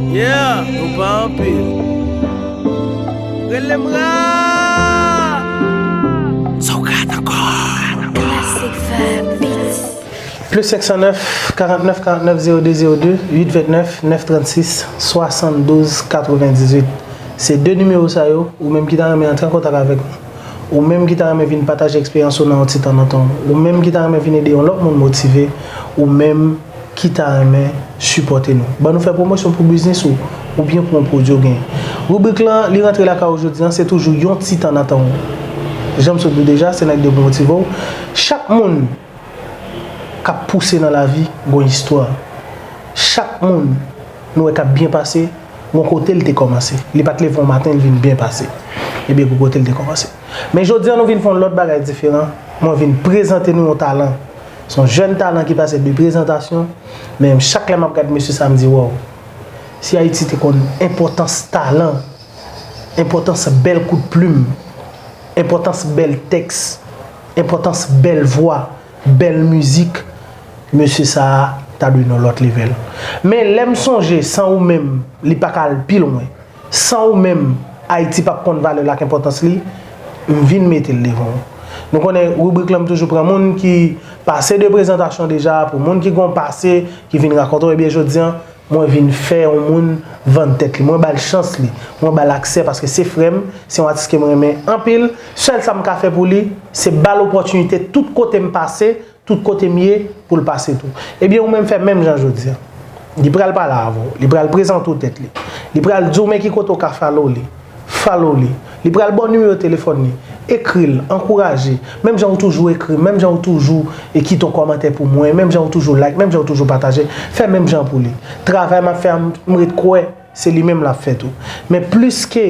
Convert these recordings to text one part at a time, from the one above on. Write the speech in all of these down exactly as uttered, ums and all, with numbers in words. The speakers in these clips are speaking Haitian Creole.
Yeah, nou pa anpil. Rele m ra. Sa w ka atann ankò? Classic Vibe Beats. Plis senk san nèf, karant nèf, karant nèf, zewo de, zewo de, uit vennèf, nèf trannsis, swasanndouz, katrevendizuit. Se de nimewo sa yo, ou menm ki ta renmen antre an kontak avèk nou. Ou menm ki ta renmen vin pataje eksperyans ou nan yon ti tan nan tan w. Ou menm ki ta renmen vin ede yon lòt moun motive. Ou menm ki ta renmen sipòte nou. Ban nou fè pwomosyon pou biznis ou, oubyen pou yon pwodui w genyen. Ribrik lan, li rantre lakay ou jodi an, se toujou yon ti tan nan tan w. Jan m sot di w deja, se nèg de pou motive w. Chak moun k ap pouse nan lavi, gon istwa. Chak moun nou wè k ap byen pase, gon kote l te kòmanse. Li pa t leve yon maten, li vin byen pase. Ebyen, gon kote l te kòmanse. Men jodi an, nou vin fè yon lòt bagay diferan. Mwen vin prezante nou yon talan. Se yon jèn talan ki pase de prezantasyon. Men chak lè m ap gad mesye sa, m di, waw. Si Ayiti te konn enpòtans talan, enpòtans bèl kout plim, enpòtans bèl tèks, enpòtans bèl vwa, bèl mizik, mesye sa a ta dwe nan lòt level. Men lè m sonje, san ou menm, li pa ka al pi lwen. San ou menm, Ayiti p ap konn valè l ak enpòtans li, m vin mete l devan w. Nou konnen ribrik lan, m toujou pran moun ki pase de prezantasyon deja, pou moun ki gon pase, ki vin rakonte w, ebyen jodi an, mwen vin fè yon moun vann tèt li. Mwen ba l chans li. Mwen ba l aksè paske se frè m, se yon atis ke mwen renmen anpil. Sèl sa m ka fè pou li, se ba l opòtinite tout kote m pase, tout kote m ye, pou l pase tou. Ebyen, ou menm fè menm jan jodi an. Li pral pale avè w. Li pral prezante w tèt li. Li pral di w men ki kote w ka follow li. Follow li. Li pral ba w nimewo telefòn li. Ekri l, ankouraje. Menm jan ou toujou ekri m, menm jan ou toujou e kite yon kòmantè pou mwen, menm jan ou toujou like, menm jan ou toujou pataje, fè menm jan pou li. Travay m ap fè a, m ret kwè se li menm l ap fè tou. Men plis ke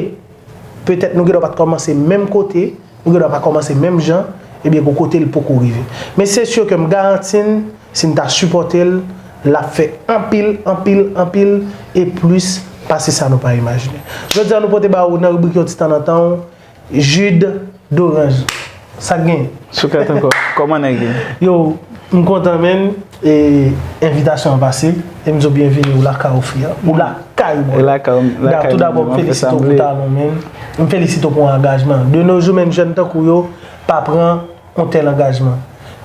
petèt nou gendwa pa t kòmanse menm kote, nou gendwa pa kòmanse menm jan, ebyen, gon kote l poko rive. Men se si ke m garanti n, si n ta sipòte l, l ap fè anpil, anpil, anpil, e plis pase sa nou pa imajine. Jodi a, nou pote ba ou nan ribrik yon ti tan nan tan w, Jude Dorange. Sa k gen? Sou kèt ankò. Kòman nèg ye? Yo, m kontan, menn. E, envitasyon an pase. E m di w byenvini, ou lakay ou, frè. Ou lakay ou, bro. E lakay ou, lakay ou. Tou dabò, m felisite w pou talan w, menn. M felisite w pou angajman. De nos jours, menn, jèn tankou w yo pa pran yon tèl angajman.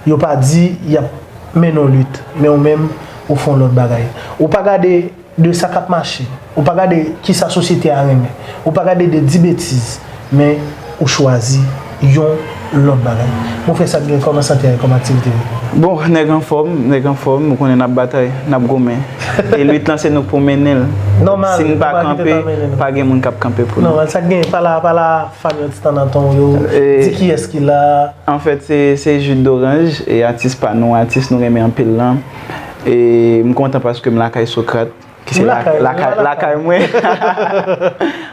Yo pa di y ap mennen yon lit, men ou menm, ou fè yon lòt bagay. Ou pa gade de sa k ap mache. Ou pa gade kisa sosyete a renmen. Ou pa gade de di betiz, men ou chwazi yon lòt bagay. Mon frè, sa k gen, kòman sante a, kòman aktivite yo? Bon, nèg anfòm, nèg anfòm, ou konnen n ap batay, n ap goumen. E lit lan se nou k pou mennen l. Nòmal, si n pa kanpe, pa gen moun k ap kanpe pou nou. Nòmal, sa k gen, pale a, pale a fanm yo ti tan nan tan w yo, di kiyès ki la. Anfèt, se, se Jude Dorange, e atis pa nou, atis nou renmen anpil lan. E m kontan paske m lakay Sokrat, ki se lakay, lakay mwen.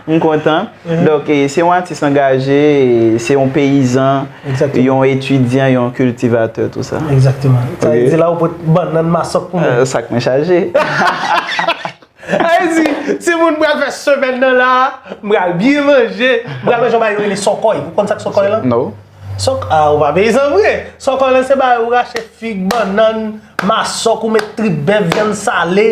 M kontan. Donk, e, se yon atis angaje, e se yon peyizan, yon etidyan, yon kiltivatè, tou sa. Egzakteman. Sa vle di la ou pot bannann masòk pou mwen. Sak mwen chaje. Sa vle di, timoun, pral fè semèn nan la, m pral byen manje, m pral manje yon bagay yo rele sòkòy. Ou konn sa k sòkòy lan? No. Sòk, a, ou pa peyizan vre. Sòkòy lan se bagay ou rache fig, bannann, masòk, ou met trip bèf, vyann sale.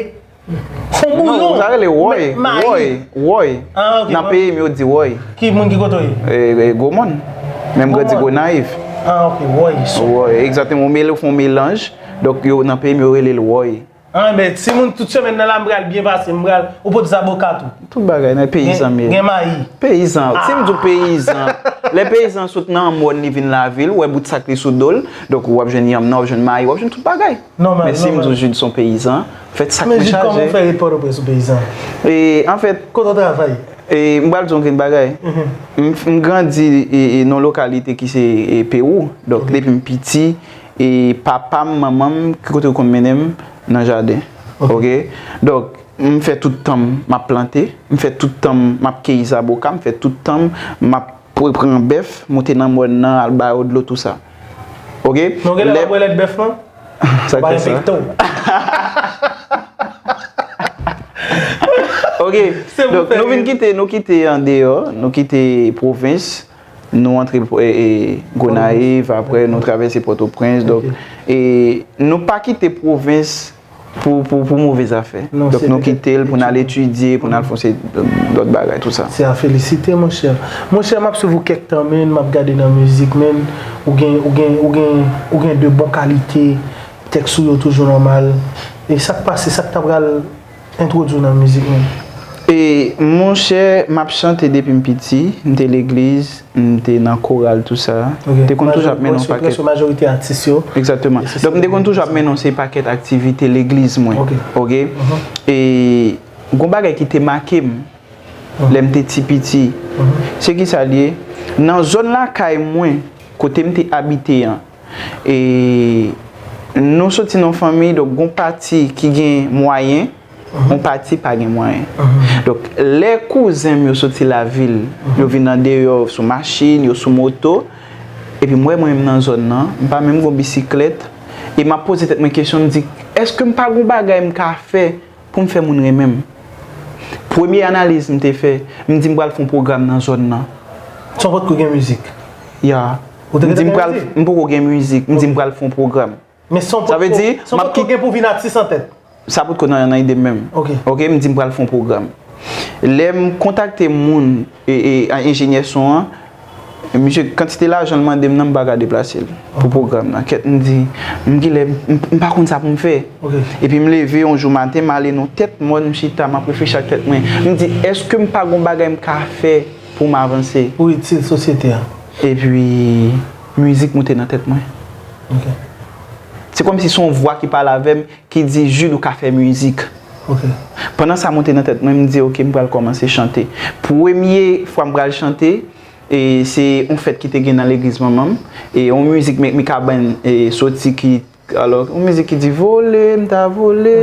Fon bouyon. Non, sa rele wòy. Wòy, wòy. Ah, ok. Nan peyi m yo di wòy. Ki moun ki kote w ye? E, e, Gwomòn. Men m grandi Gonayiv. Ah, ok, wòy. Wòy, egzakteman. Ou mele, ou fè yon melanj. Donk, yo, nan peyi m yo rele l wòy. Ah, men timoun, tout semèn nan la, m pral byen pase, m pral, ou pote zaboka tou. Tout bagay nan peyizan m ye. Gen mayi. Peyizan, si m di w peyizan, lè peyizan sot nan mòn, li vin lavil, ou wè bout sak li sou do l, donk w ap jwenn yanm nan, w ap jwenn mayi, w ap jwenn tout bagay. Nòmal, nòmal. Men si m di w Jude se yon peyizan, anfèt, sak mwen chaje. Men Jude, kòman w fè ret Pòtoprens ou peyizan? E, anfèt, kote w travay? E, m pral di w yon grenn bagay. M, m grandi, e, e, nan yon lokalite ki se, e, Pewou. Donk, depi m piti, e, papa m, manman m, ki kote yo konn mennen m? Nan jaden. Ok? Donk, m fè tout tan m, m ap plante, m fè tout tan m, m ap keyi zaboka, m fè tout tan m, m ap pre-, pran bèf, moute nan mòn nan, al ba yo dlo, tou sa. Ok? Men w genlè pa bwè lèt bèf lan? Sa k fè sa? Ou pa enfekte w. Ok. Donk, nou vin kite, nou kite andeyò, nou kite pwovens, nou antre, e, e, Gonayiv, apre nou travèse Pòtoprens. Donk, e, nou pa kite pwovens pou, pou, pou move zafè. Donk nou kite l pou n al etidye, pou n al fè yon seri lòt bagay, tou sa. Se a felisite, monchè. Monchè, m ap swiv ou kèk tan, men, m ap gade nan mizik, men, ou gen, ou gen, ou gen, ou gen de bon kalite, tèks ou yo toujou nòmal. E sa k pase, sa k ta pral entwodui w nan mizik menm? E, monchè, m ap chante depi m piti, m te legliz, m te nan koral, tou sa. M te konn toujou ap mennen yon pakèt. Prèske majorite atis yo. Egzakteman. Donk, m te konn toujou ap mennen yon seri pakèt aktivite legliz mwen. Ok. E gon bagay ki te make m lè m te ti piti. Se kisa l ye? Nan zòn lakay mwen, kote m te abite an, e nou soti nan yon fanmi, donk gon pati ki gen mwayen, yon pati pa gen mwayen. Donk, lè kouzen m yo soti lavil, yo vin andeyò sou machin, yo sou moto, epi m wè mwen menm nan zòn nan, m pa menm gon bisiklèt, e m ap poze tèt mwen kesyon, m di, èske m pa gon bagay m ka fè pou m fè moun renmen m? Premye analiz m te fè, m di m pral fè yon pwogram nan zòn nan. San w potko gen mizik? Ya. M di m pral, m poko gen mizik, m di m pral fè yon pwogram. Men san w potko, san w potko gen pou w vin atis antèt? Sa potko nan, nan ide m menm. Ok. Ok, m di m pral fè yon pwogram. Lè m kontakte moun, e, e, a, enjenyè son an, misye, kantite lajan l mande m nan, m pa ka deplase l pou pwogram nan. Kèt, m di, m genlè, m, m pa konn sa pou m fè. Epi m leve yon jou maten, m ale nan tèt mòn, m chita, m ap reflechi ak tèt mwen. M di, èske m pa gon bagay m ka fè pou m avanse? Pou itil sosyete a. Epi, mizik moute nan tèt mwen. Ok. Se kòmsi se yon vwa ki pale avè m, ki di, Jude, ou ka fè mizik. Ok. Pandan sa monte nan tèt mwen, m di, ok, m pral kòmanse chante. Premye fwa m pral chante, e se yon fèt ki te gen nan legliz manman m, e yon mizik Meki Kabann, e soti ki, alò, yon mizik ki di, vole, m ta vole.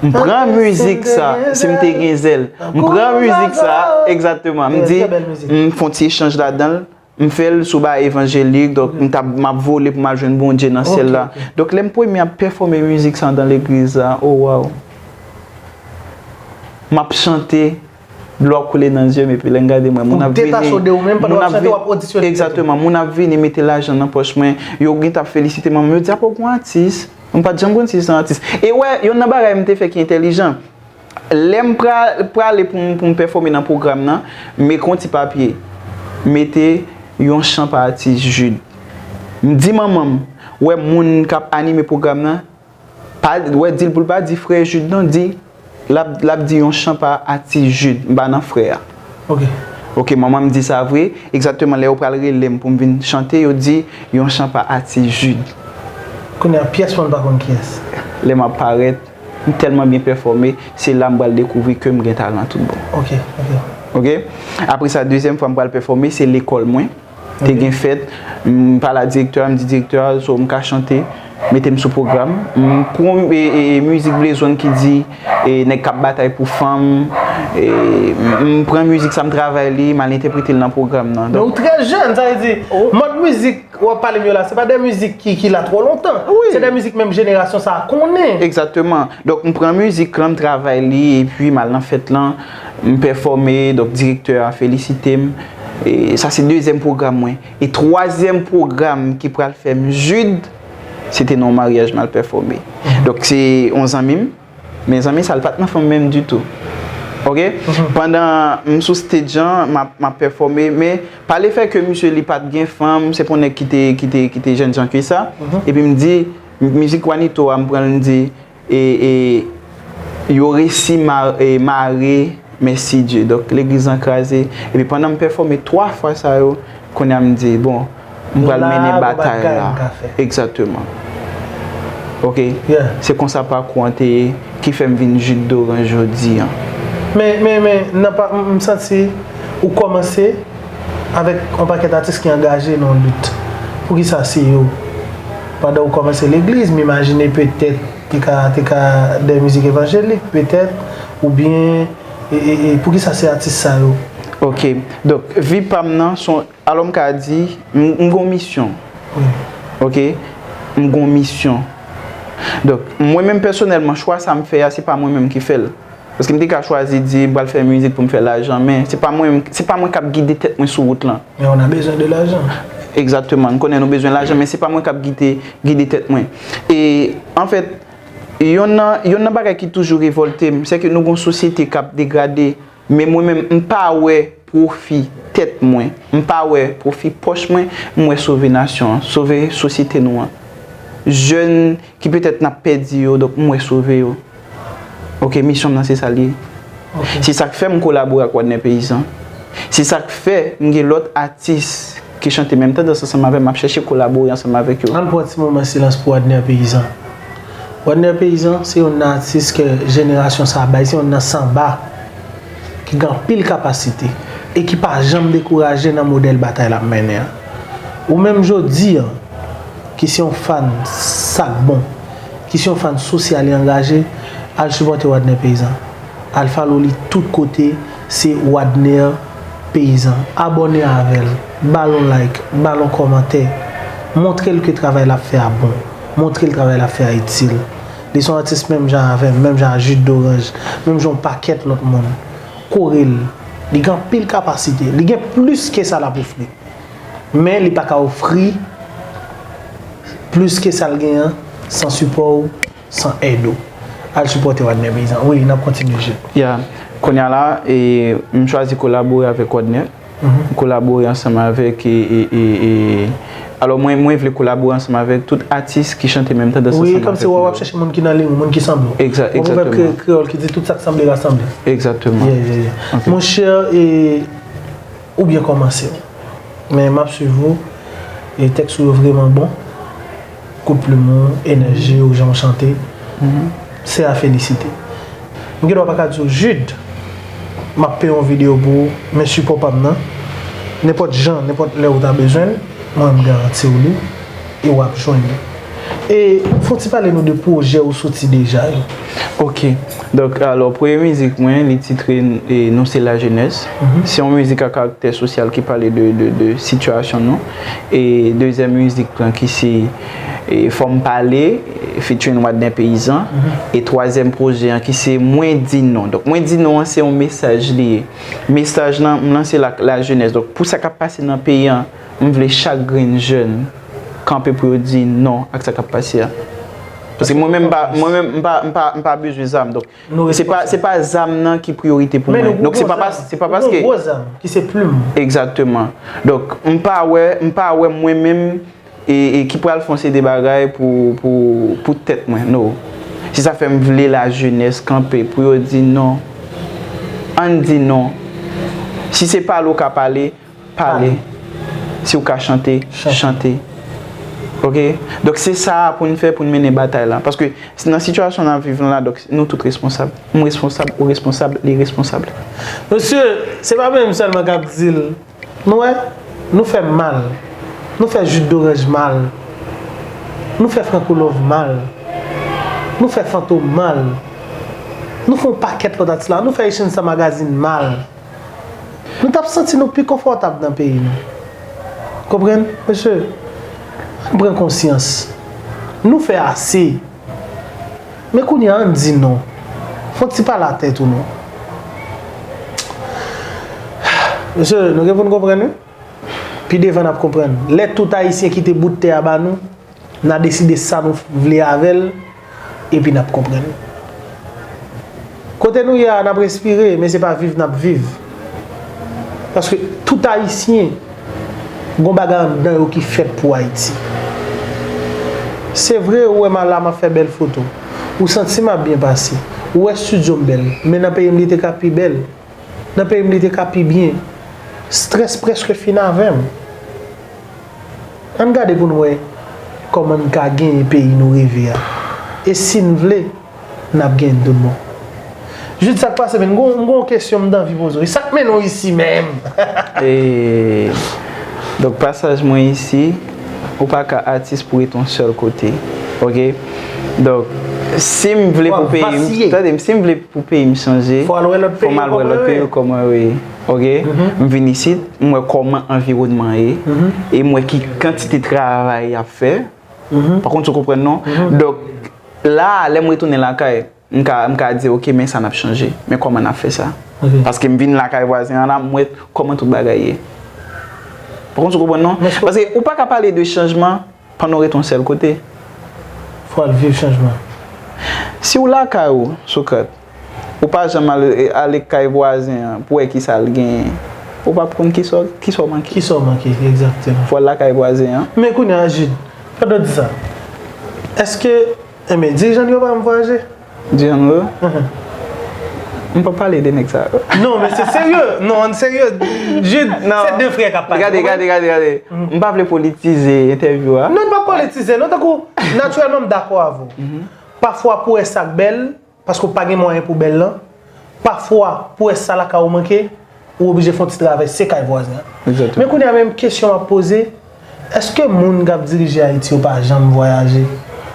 M pran mizik sa, si m te gen zèl. M pran mizik sa, egzakteman. M di, m fè yon ti echanj ladan l. M fè l sou bagay evanjelik, donk m t ap, m ap vole pou m al jwenn Bondye nan syèl la. Donk lè m premye ap pèfòme mizik sa anndan legliz la, oh wow! M ap chante, dlo ap koule nan zye m, epi lè m gade m wè moun ap vini, moun ap vini, egzakteman, moun ap vini mete lajan nan pòch mwen, yo gentan ap felisite m, yo di, apa w gon atis? M pa t janm konn si se yon atis. E wè, yonn nan bagay m te fè ki entèlijan. Lè m pra-, prale pou m, pou m pèfòme nan pwogram nan, m ekri yon ti papye, mete yon chan pa atis Jude. M di manman m, wè moun k ap anime pwogram nan, pa, wè, di l pou l pa di frè Jude non, di, l ap, l ap di yon chan pa atis Jude, m pa nan frè a. Ok. Ok, manman m di sa vre, egzakteman lè yo pral rele m pou m vin chante, yo di yon chan pa atis Jude. Kounye a, pyès moun pa konn kiyès. Lè m ap parèt, m tèlman byen pèfòme, se la m pral dekouvri ke m gen talan tout bon. Ok, ok. Ok? Apre sa, dezyèm fwa m pral pèfòme, se lekòl mwen. Te gen fèt, m pale a direktè a, m di direktè a, so m ka chante, mete m sou pwogram. M pran, e, e, e, mizik Blaze One ki di, e, nèg k ap batay pou fanm, e, m pran mizik sa, m travay li, m al entèprete l nan pwogram nan. Men ou trè jèn, sa vle di, mòd mizik w ap pale m yo la, se pa de mizik ki, ki la twò lontan. Wi. Se de mizik menm jenerasyon sa a konnen. Egzakteman. Donk, m pran mizik lan, m travay li, epi m al nan fèt lan, m pèfòme, donk, direktè a felisite m. E sa se dezyèm pwogram mwen. E twazyèm pwogram ki pral fè m Jude, se te nan yon maryaj m al pèfòme. Donk, se yon zanmi m, men zanmi sa, l pa t nan fanm menm ditou. Ok? Pandan m sou stage an, m ap, m ap pèfòme, men pa lefè ke misye li pa t gen fanm, se pa yon nèg ki te, ki te, ki te jènjan ke sa. Epi m di, mizik Wanito a, m pran l, m di, e, e, yo resi ma-, e, mare, mèsi Dye. Donk, legliz lan kraze. Epi pandan m pèfòme twa fwa sa yo, kounye a m di, bon, m pral mennen batay la. Egzakteman. Ok? Se konsa pakou an te ye, ki fè m vin Jude Doran jodi an. Men, men, men, nan pa, m, m santi ou kòmanse avèk yon pakèt atis ki angaje nan yon lit. Poukisa se yo? Pandan ou kòmanse legliz, m imajine petèt te ka, te ka de mizik evanjelik, petèt, oubyen, e, e, e, poukisa se atis sa yo? Ok. Donk, vi pa m nan, se yon, alò m ka di, m, m gon misyon. Ok? M gon misyon. Donk, mwen menm pèsonèlman, chwa sa m fè a, se pa mwen menm ki fè l. Paske m te ka chwazi di, m pral fè mizik pou m fè lajan, men se pa mwen, se pa mwen k ap gide tèt mwen sou wout lan. Men on a besoin de l'argent. Egzakteman. M konnen nou bezwen lajan, men se pa mwen k ap gide, gide tèt mwen. E, anfèt, Yonn nan, yonn nan bagay ki toujou revòlte m, se ke nou gon sosyete k ap degrade, men mwen menm, m pa wè pwofi tèt mwen, m pa wè pwofi pòch mwen, m wè sove nasyon an, sove sosyete nou an. Jèn ki petèt n ap pèdi yo, donk m wè sove yo. Ok, misyon m nan se sa l ye. Ok. Se sa k fè m kolabore ak Wadner Peyizan. Se sa k fè m gen lòt atis ki chante menm tandans ansanm avè m, m ap chèche kolabore ansanm avèk yo. Ann pran ti moman silans pou Wadner Peyizan. Wadner Peyizan se youn nan atis ke jenerasyon sa a bay, se youn nan sanba ki gen anpil kapasite e ki pa janm dekouraje nan modèl batay l ap mennen an. Ou menm jodi an, ki se yon fan sa k bon, ki se yon fan sosyal e angaje, al sipòte Wadner Peyizan. Al follow li tout kote, se Wadner Peyizan. Abòne avè l, ba l yon like, ba l yon kòmantè. Montre l ke travay l ap fè a bon. Montre l travay l ap fè a itil. Li se yon atis menm jan avè m, menm jan a Jus d'Orange, menm jan yon pakèt lòt moun. Kore l. Li gen anpil kapasite. Li gen plis ke sa l ap ofri. Men li pa ka ofri plis ke sa l gen an san sipò w, san èd ou. Al sipòte Wadner Peyizan. Wi, n ap kontinye, Jid. Ya. Kounye a la, e, m chwazi kolabore avèk Wadner. M kolabore ansanm avèk, e, e, e, e, alò, mwen, mwen vle kolabore ansanm avèk tout atis ki chante menm tandans ansanm avèk yo. Wi, kòmsi w ap chèche moun ki nan liy ou, moun ki sanble w. Egza-, egzakteman. Gon pwovèb kre-, kreyòl ki di tout sa k sanble rasanble. Egzakteman. Yeah, yeah, yeah. Ok. Monchè, e, ou byen kòmanse. Men m ap swiv ou. E tèks ou yo vrèman bon. Kout plim ou, enèji ou, jan w chante. Se a felisite. M gen dwa pa ka di w, Jude, m ap peye yon videyo pou ou, men sipò pa m nan, nenpòt jan, nenpòt lè ou ta bezwen l, mwen m garanti w li, e w ap jwenn li. E fè w ti pale nou de pwojè ou soti deja yo. Ok. Donk, alò, premye mizik mwen, li titre, e, Nou se lajenès. Se yon mizik a karaktè sosyal ki pale de, de, de sitiyasyon nou. E dezyèm mizik lan ki se, e, Fò m pale, featuring Wadner Peyizan. E twazyèm pwojè an ki se Mwen di non. Donk, Mwen di non an se yon mesaj li ye. Mesaj lan, m lanse l ak lajenès. Donk, pou sa k ap pase nan peyi an, m vle chak grenn jèn kanpe pou yo di non ak sa k ap pase a. Paske mwen menm, m pa, mwen menm, m pa, m pa, m pa bezwen zam. Donk, se pa, se pa zam nan ki priyorite pou mwen. Donk, se pa, se pa paske. Ou gen gwo zam, ki se plim. Egzakteman. Donk, m pa wè, m pa wè mwen menm, e, e ki pral fè yon seri de bagay pou, pou, pou tèt mwen. No. Se sa fè m vle lajenès kanpe pou yo di non. Ann di non. Si se pale w ka pale, pale. Si w ka chante, chante. Ok? Donk, se sa pou n fè pou n mennen batay la. Paske nan sitiyasyon n ap viv lan la, donk, nou tout responsab. M responsab, ou responsab, li responsab. Mesye, se pa mwen menm sèlman k ap di l. Nou wè, nou fè m mal. Nou fè Jude Dorange mal. Nou fè Franco Love mal. Nou fè Fantom mal. Nou fè yon pakèt lòt atis la. Nou fè Echange Sa Magazine mal. Nou t ap santi nou pi konfòtab nan peyi nou. Konprann? Mesye, ann pran konsyans. Nou fè ase. Men kounye a, ann di non. Fè yon ti pale a tèt ou non. Mesye, nou gen pou n konprann, wi. Pi devan, n ap konprann. Lè tout Ayisyen kite bout tè a ba nou, n a deside sa nou vle avè l, epi n ap konprann. Kote nou ye a, n ap respire, men se pa viv n ap viv. Paske tout Ayisyen gon bagay anndan yo ki fèt pou Ayiti. Se vre, ou wè m la, m ap fè bèl foto. Ou santi m ap byen pase. Ou wè estidyo m bèl. Men nan peyi m, li te ka pi bèl. Nan peyi m, li te ka pi byen. Strès prèske fin avè m. Ann gade pou n wè kòman n ka genyen peyi nou reve a. E si n vle, n ap genyen l tout bon. Jude, sa k pase, men? M gon, m gon kesyon m t anvi poze w. E sa k mennen w isi menm? E, donk, pasaj mwen isi, ou pa ka atis pou ret yon sèl kote. Ok? Donk, si m vle pou peyi m, tande m, si m vle pou peyi m chanje, fò m al wè lòt peyi yo kòman yo ye. Ok? M vin isit, m wè kòman anviwònman ye, e m wè ki kantite travay y ap fè. Pa konn si w konprann non. Donk, la, lè m retounen lakay, m ka, m ka di, ok, men sa n ap chanje. Men kòman n ap fè sa? Paske m vin lakay vwazen an la, m wè kòman tout bagay ye. Pa konn si w konprann non. Paske ou pa ka pale de chanjman pandan w ret yon sèl kote. Fò w al viv chanjman. Si w lakay ou, Socrate, ou pa janm al, ale kay vwazen an pou wè kisa l genyen, ou p ap konn kisa, kisa w manke. Kisa w manke, egzakteman. Fò w al lakay vwazen an. Men kounye a, Jude, pandan w di sa, èske, enben, dirijan nou yo pa janm vwayaje? Dirijan nou yo? M p ap pale de nèg sa yo. Non, men se serye. Non, ann serye. Jude, se de frè k ap pale. Gade, gade, gade, gade. M pa vle politize entèvyou a. Non, n p ap politize, non, tankou, natirèlman, m dakò avè w. Pafwa, pou wè sa k bèl, paske w pa gen mwayen pou bèl lan. Pafwa, pou wè sa lakay ou manke, ou oblije fè yon ti travay, se kay vwazen an. Egzakteman. Men kounye a menm, kesyon m ap poze, èske moun k ap dirije Ayiti yo pa janm vwayaje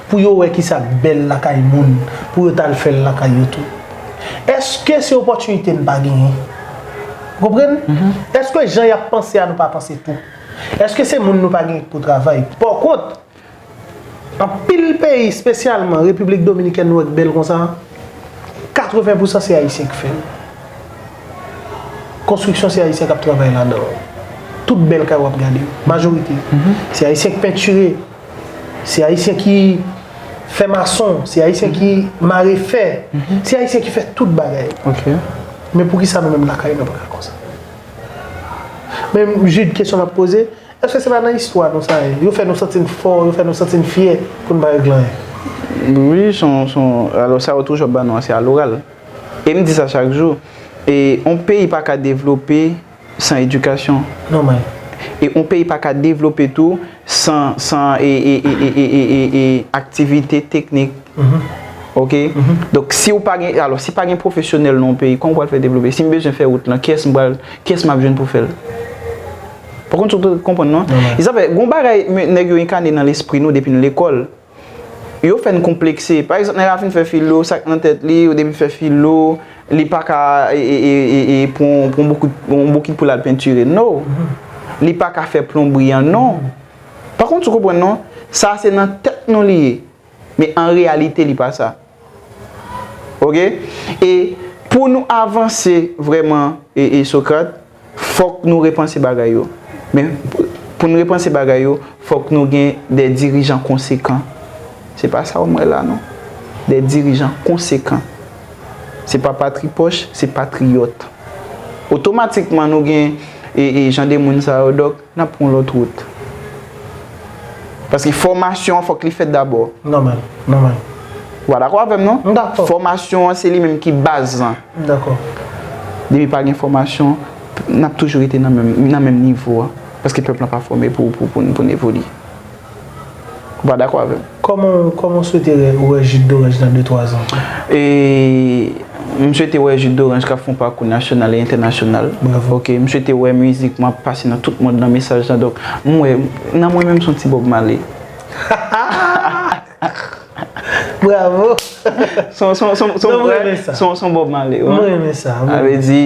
pou yo wè kisa k bèl lakay moun, pou yo t al fè l lakay yo tou? Èske se opòtinite n pa genyen? Ou konprann? Èske jan y ap panse a nou pa panse tou? Èske se moun nou pa gen pou travay? Pòkont, anpil peyi, espesyalman Repiblik Dominikèn, nou wè k bèl konsa, katreven pousan se Ayisyen ki fè l. Konstriksyon, se Ayisyen k ap travay ladan l. Tout bèl kay w ap gade yo, majorite, se Ayisyen ki pentire, se Ayisyen ki fè mason, se Ayisyen ki mare fè, se Ayisyen ki fè tout bagay. Ok. Men poukisa nou menm lakay nou pa ka konsa? Men Jude, kesyon m ap poze, èske se pa nan istwa nou sa ye? Yo fè nou santi n fò, yo fè nou santi n fyè pou n pa regle anyen. Wi, se yon, se yon, alò sa yo toujou ap ban nou an, se aloral. E m di sa chak jou. E yon peyi pa ka devlope san edikasyon. Nòmal. E yon peyi pa ka devlope tou san, san e, e, e aktivite teknik. Ok? Donk, si w pa gen, alò, si pa gen pwofesyonèl nan yon peyi, kòman w pral fè devlope? Si m bezwen fè wout lan, kiyès m pral, kiyès m ap jwenn pou fè l? Pa kont si w konprann, non? E sa fè, gon bagay, men, nèg yo enkane nan lespri nou depi n lekòl. Yo fè n konplekse. Pa egzanp, nèg la fin fè filo, sa k nan tèt li, ou depi fè filo, li pa ka, e, e, e, e, e, pran, pran bokit, pran bokit pou l al pentire. No. Li pa ka fè plonbri an, non. Pa kont si w konprann, non? Sa se nan tèt nou li ye. Men an reyalite, li pa sa. Ok? E pou nou avanse vrèman, e, e Socrate, fòk nou repanse bagay yo. Men pou n repanse bagay yo, fòk nou gen de dirijan konsekan. Se pa sa w m wè la, non. De dirijan konsekan. Se pa patripòch, se patriyòt. Otomatikman, nou gen, e, e, jan de moun sa yo, dòk, n ap pran yon lòt wout. Paske fòmasyon an fòk li fèt dabò. Nòmal, nòmal. Ou pa dakò avè m, non? M dakò. Fòmasyon an, se li menm ki baz lan. M dakò. Depi pa gen fòmasyon, n ap toujou rete nan menm, nan menm nivo a. Paske pèp lan pa fòme pou, pou, pou, pou n evolye. Ou pa dakò avè m? Kòman, kòman w swete wè, wè Jude Dorange nan de twa zan? E, m swete wè Jude Dorange k ap fè yon pakou nasyonal e entènasyonal. Bravo. Ok, m swete wè mizik mwen ap pase nan tout mond lan, mesaj lan. Donk, m wè, nan mwen menm, se yon ti Bob Marley. Bravo! Son, son, son, son, Non, mwen renmen sa. Son, son Bob Marley, wi. Mwen renmen sa, mwen Sa vle di,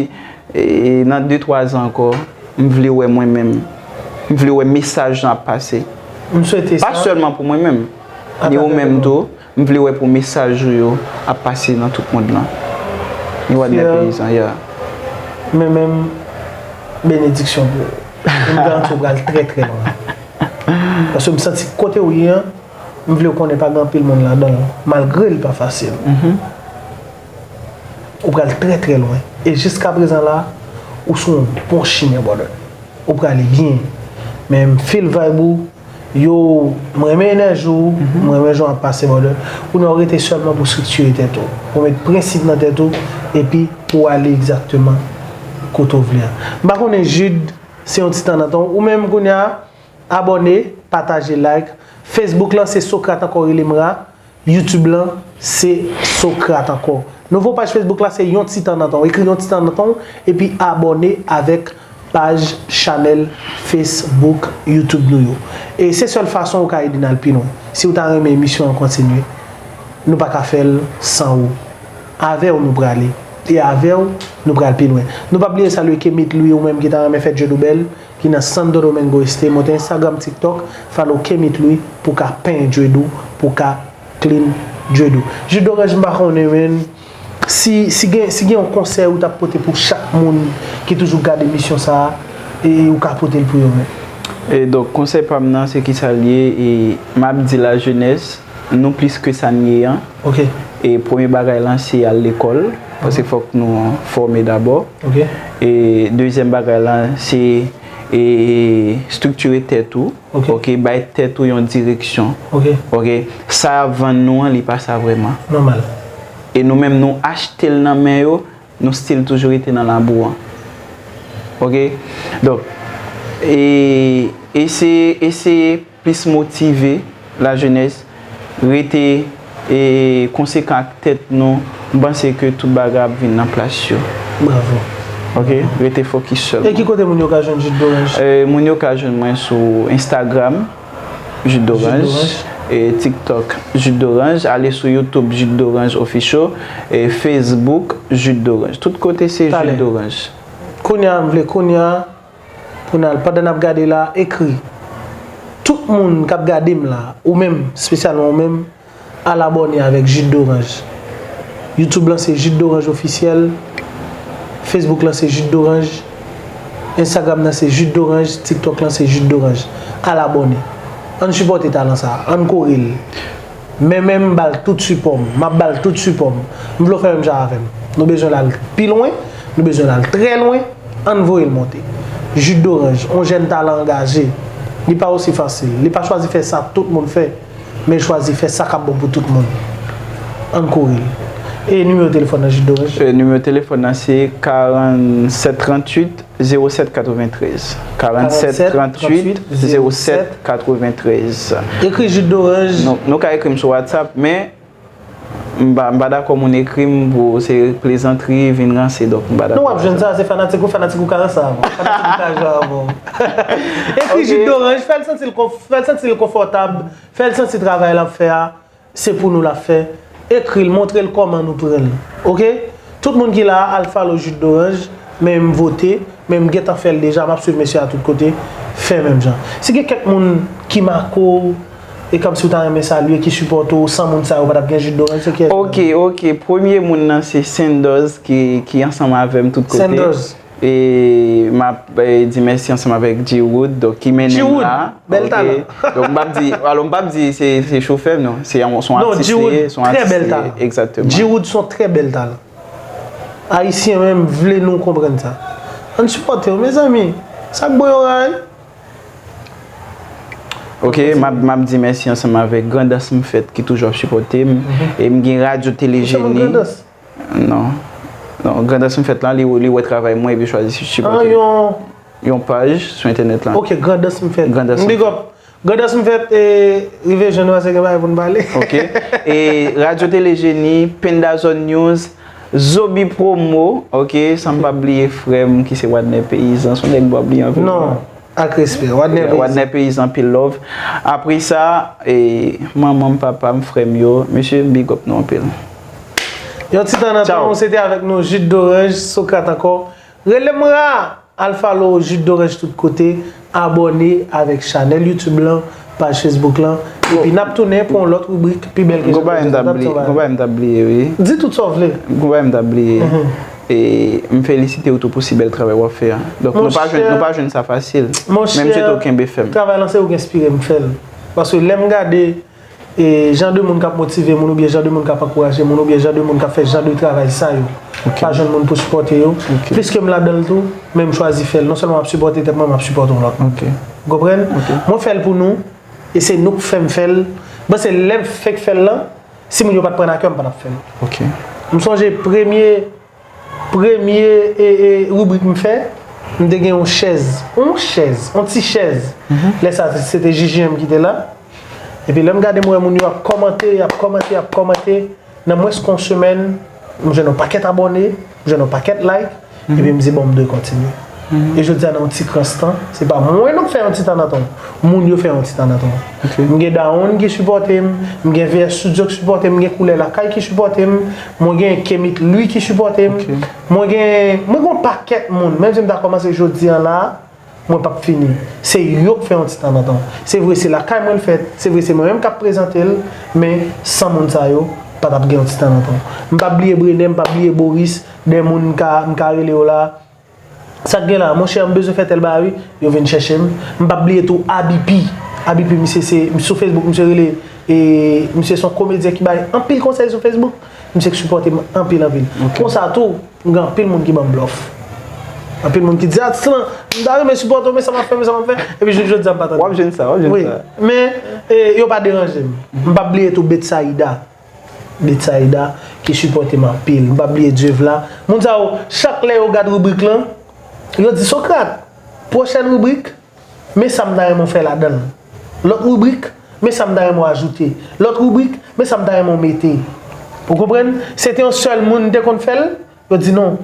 e, nan de twa zan ankò, m vle wè mwen menm. M vle wè mesaj lan ap pase. M swete sa. Pa sèlman pou mwen menm. Ni ou Atravè menm le tou, m vle wè pou mesaj ou yo ap pase nan tout mond lan. Ni w admè Fier. Peyizan, ya. Men menm benediksyon pou ou. M garanti w pral trè, trè lwen. Paske m santi kote w ye an, m vle w konnen pa gen anpil moun ladan l, malgre l pa fasil. Ou pral trè, trè lwen. E jiska prezan la, ou sou yon bon chimen, brother. Ou prale byen. Men m feel vibe ou, yo, m renmen enèji w, m renmen jan w ap pase, brother. Kounye a w rete sèlman pou estriktire tèt ou, pou met prensip nan tèt ou, epi pou w ale egzakteman kote w vle a. M pa konnen, Jude, se yon ti tan nan tan w. Ou menm kounye a, abòne, pataje, like. Facebook lan se Socrate ankò, rele m Ra. YouTube lan se Socrate ankò. Nouvo paj Facebook la se Yon Ti Tan Nan Tan W. Ekri Yon Ti Tan Nan Tan W epi abòne avèk paj, chanèl Facebook, YouTube nou yo. E se sèl fason ou ka ede n al pi lwen. Si w ta renmen emisyon an kontinye, nou pa ka fè l san ou. Avè w nou prale. E avè w, nou pral pi lwen. Nou pa bliye salye Kemit Louis, ou menm ki ta renmen fè djed ou bèl, ki nan Santo Domingo Este. Monte Instagram, TikTok, follow Kemit Louis pou ka penyen djed ou, pou ka clean djed ou. Jude Dorange, m pa konnen, men, si, si gen, si gen yon konsèy ou t ap pote pou chak moun ki toujou gade emisyon sa a, e ou ka pote l pou yo, men. E donk, konsèy pa m nan, se kisa l ye, e m ap di lajenès, nou plis ke sa n ye an. Ok. E premye bagay lan se al lekòl, paske fòk nou fòme dabò. Ok. E dezyèm bagay lan se e, estriktire tèt ou. Ok. Ok, bay tèt ou yon direksyon. Ok. Ok, sa y ap vann nou an, li pa sa vrèman. Nòmal. E nou menm nou achte l nan men yo, nou still toujou rete nan labou an. Ok, donk e, eseye, eseye plis motive lajenès, rete e, konsekan ak tèt nou, m panse ke tout bagay ap vin nan plas yo. Bravo. Ok, rete fokis sèlman. E ki kote moun yo ka jwenn Jus d'Orange? E, moun yo ka jwenn mwen sou Instagram, Jus d'Orange, Jus d'Orange. E, TikTok, Jus d'Orange, ale sou YouTube, Jus d'Orange Official, e, Facebook, Jus d'Orange. Tout kote se Jus d'Orange. Kounye a, m vle kounye a, pou n al, pandan n ap gade la, ekri. Tout moun k ap gade m la, ou menm, espesyalman ou menm, al abòne avèk Jus d'Orange. YouTube lan se Jus d'Orange Ofisyèl, Facebook lan se Jus d'Orange, Instagram nan se Jus d'Orange, TikTok lan se Jus d'Orange. Al abòne. Ann sipòte talan sa a, ann kore l. Men men m ba l tout sipò m, m ap ba l tout sipò m. M vle w fè menm jan avè m. Nou bezwen l al pi lwen, nou bezwen l al trè lwen, ann voye l monte. Jus d'Orange, yon jèn talan angaje. Li pa osi fasil. Li pa chwazi fè sa tout moun fè, men l chwazi fè sa k ap bon pou tout moun. Ann kore l. E nimewo telefòn nan Jus d'Orange? E, nimewo telefòn nan se karannset tranntuit zewo sèt katreventrèz. Karannset tranntuit zewo sèt katreventrèz. Ekri Jus d'Orange. Nou, nou ka ekri m sou WhatsApp, men m pa, m pa dakò moun ekri m pou se plezantri, vin ranse, donk m pa dakò. Nou w ap jwenn sa, se fanatik ou, fanatik ou ka ranse avè w. Fanatik ou ka jwe avè w. Ekri Jus d'Orange, fè l santi l konf-, fè l santi l konfòtab, fè l santi travay l ap fè a, se pou nou l ap fè. Ekri l, montre l kòman nou pran l. Ok? Tout moun ki la a, al follow Jus d'Orange, men m vote, men m gentan fè l deja, m ap swiv mesye a tout kote, fè menm jan. Si gen kèk moun ki make w, e kòmsi w ta renmen salye, ki sipòte w, san moun sa yo pa t ap gen Jus d'Orange, se kiyès? Ok, ok. Premye moun nan se Sanders ki, ki ansanm avè m tout kote. Sanders. E m ap e, di mèsi ansanm avèk G-Wood, donk ki mennen m la. G-Wood, bèl talan. Donk m p ap di, alò m p ap di se, se chofè m, non. Se yon, se yon atis li ye, se yon atis li ye. Egzakteman. G-Wood se yon trè bèl talan. Ayisyen menm vle nou konprann sa. Ann sipòte yo, mezanmi. Sa k bon yo ray. Ok, m ap, m ap di mèsi ansanm avèk Grandans M Fèt ki toujou ap sipòte m. E m gen Radyo Tele Jeni. Non. Non, Grandans M Fèt la, li, li wè travay mwen epi chwazi sipòte. Yon paj sou entènèt la. Ok, Grandans M Fèt. Grandans M Fèt. Grandans M Fèt, e, rive jwenn nou, se gen bagay pou n pale. Ok. E Radyo Tele Jeni, Penda Zòn News, Zobi Promo, ok, san m pa bliye frè m ki se Wadner Peyizan, se yon nèg m pa bliye anpil. Non, ak respè, Wadner Peyizan. Wadner Peyizan, anpil love. Apre sa, e, manman m, papa m, frè m yo, mesye, big up nou anpil. Yon ti tan nan tan, se te avèk nou, Jus d'Orange, Socrate ankò. Rele m ra! Al follow Jus d'Orange tout kote, abòne avèk chanèl YouTube lan, paj Facebook lan, epi n ap tounen pou yon lòt ribrik pi bèl ke jan. Gon bagay m t ap bliye, gon bagay m t ap bliye, wi. Di tout sa w vle. Gon bagay m t ap bliye. E m felisite w tou pou si bèl travay w ap fè a. Donk nou pa jwenn, nou pa jwenn sa fasil. Men m swete w kenbe fèm. Travay lan se ou ki enspire m fè l. Paske lè m gade e jan de moun k ap motive moun, oubyen jan de moun k ap ankouraje moun, oubyen jan de moun k ap fè jan de travay sa yo, pa jwenn moun pou sipòte yo. Pliske m ladan l tou, men m chwazi fè l. Non sèlman m ap sipòte tèt mwen, m ap sipòte yon lòt moun. Ou konprann? Mwen fè l pou nou, e se nou k fè m fè l. M panse lè m fenk fè l lan, si moun yo pa t pran a kè, m pa t ap fè l. M sonje premye Premye e, e, ribrik m fè, m te gen yon chèz. Yon chèz, yon ti chèz. Lè sa, se te J J M ki te la. Epi lè m gade, m wè moun yo ap kòmante, y ap kòmante, y ap kòmante. Nan mwens ke yon semèn, m jwenn yon pakèt abòne, m jwenn yon pakèt like. Epi m di, bon, m dwe kontinye. E jodi a, nan yon ti krans tan, se pa mwen non k fè yon ti tan nan tan. Moun yo fè yon ti tan nan tan. M gen Dawonn ki sipòte m, m gen V S Studio ki sipòte m, m gen Koulè Lakay ki sipòte m, mwen gen Kemit Louis ki sipòte m, mwen gen, mwen gen yon pakèt moun, menm si m ta kòmanse jodi a la, mwen p ap fini. Se yo k fè yon ti tan nan tan. Se vre, se lakay mwen l fèt, se vre, se mwen menm k ap prezante l, men san moun sa yo, pa t ap gen yon ti tan nan tan. M p ap bliye Brené, m p ap bliye Boris, de moun m ka, m ka rele yo la. Sa k gen la, monchè, m bezwen fè tèl bagay, wi. Yo vin chèche m. M p ap bliye tou Abipi. Abipi, misye se, sou Facebook, misye rele E misye se yon komedyen ki bay anpil konsèy sou Facebook. Misye ki sipòte m anpil, anpil. Konsa tou, m gen anpil moun ki ban m blòf. Anpil moun ki di, "Atis lan, m ta renmen sipòte w, men sa m ap fè, men sa m ap fè." Epi jouk jodi a, m pa tande. W ap jwenn sa, w ap jwenn sa. Men, e, yo pa deranje m. M p ap bliye tou Betsaida. Betsaida, ki sipòte m anpil. M p ap bliye Dievla. Moun sa yo, chak lè yo gad ribrik lan, yo di, "Socrate, pwochèn ribrik, men sa m ta renmen w fè ladan l. Lòt ribrik, men sa m ta renmen w ajoute. Lòt ribrik, men sa m ta renmen w mete." Ou konprann? Se te yon sèl moun m te konn fè l, yo di, "Non,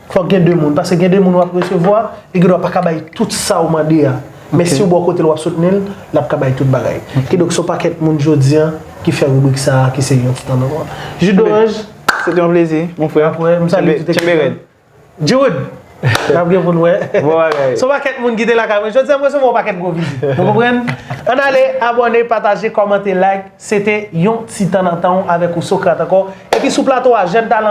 fòk gen de moun." Paske gen de moun w ap resevwa, li gendwa pa ka bay tout sa w mande a. Men si w bò kote l, w ap soutni l, l ap ka bay tout bagay. Kidonk, se yon pakèt moun jodi a ki fè ribrik sa a, ki se yon ti tan nan mwen. Ji doranj. Se te yon plezi, mon frè. Apre, m salye tout ekip lan. Tchenbe rèd. Jude! N ap gen pou n wè. Bon bagay. Se yon pakèt moun ki te lakay mwen. Jodi a, mwen resevwa yon pakèt gwo vizit. Nou konprann? Ann ale, abòne, pataje, kòmante, like. Se te yon ti tan nan tan w avèk ou Socrate ankò. Epi sou plato a, jèn talan.